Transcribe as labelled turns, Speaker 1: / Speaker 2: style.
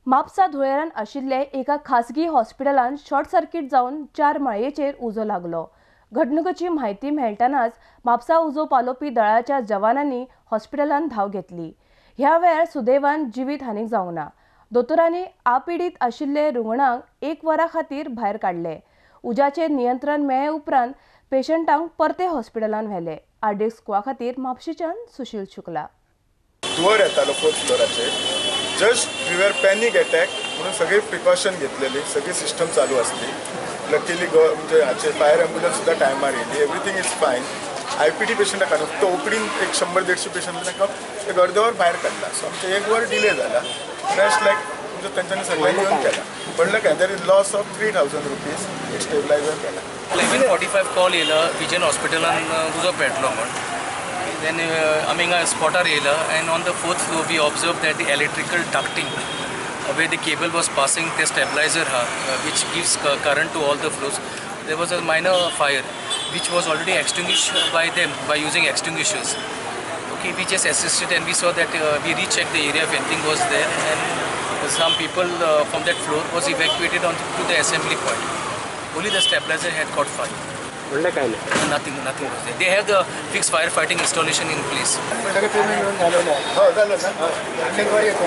Speaker 1: म्हापसा धुळेरान आशिल्ले एका खासगी हॉस्पिटलान शॉर्ट सर्किट जावन चार माळयेचेर उजो लागलो. घडणुकेची म्हायती मेळटनाच म्हापसा उजो पालोवपी दळाच्या जवानांनी हॉस्पिटलान धांव घेतली. ह्या वेळार सुदैवान जिवीत हानीक जावंक ना. दोतोरांनी आपिडीत आशिल्ले रुग्णांक एक वरा खातीर भायर काडले. उज्याचेर नियंत्रण मेळ्ळे उपरांत पेशंटांक परते हॉस्पिटलान व्हेले. आरडीएक्स स्क्वा खातीर म्हापशेंच्यान सुशील शुक्ला.
Speaker 2: धुंवर येतालो fourth फ्लोराचेर. Just we were panic attack म्हणून सगळी प्रिकॉशन घेतलेली, सगळी सिस्टम चालू आसली. लकीली गो म्हणजे हाचे फायर ॲम्ब्युलन्स सुद्दां टायमार येयली. Everything is fine. IPD पेशंटाक काडून फक्त ओपीडीन एक 100-150 पेशंट तांकां ते अर्देवर भायर काडला. सो आमचें एक वर डिले जाला. रेस्ट लायक म्हणजे तेंच्यांनी सगळ्यांनी येवन केला. म्हणलं काय, there is loss of ₹3000. एक स्टेबलायझर केला.
Speaker 3: 11:45 कॉल येयला, विजन हॉस्पिटलान उजो पेटलो म्हण. देन आमी हिंगा स्पॉटार येयला and on the fourth floor we observe that the electrical ducting where the cable was passing, ते स्टेबलायझर हा which gives current to all the floors, there was a minor fire which was already extinguished by them by using extinguishers. Okay, we just assisted and we saw that we rechecked the area if anything was there, and some people from that floor was evacuated on to the assembly point. Only the stabilizer had caught fire.
Speaker 4: म्हणलं काय नाही.
Speaker 3: Nothing, nothing was there. They have the fixed firefighting installation in place.
Speaker 5: सगळं payment मिळून झालेलं आहे.
Speaker 2: हो, झालं ना.
Speaker 5: येतो.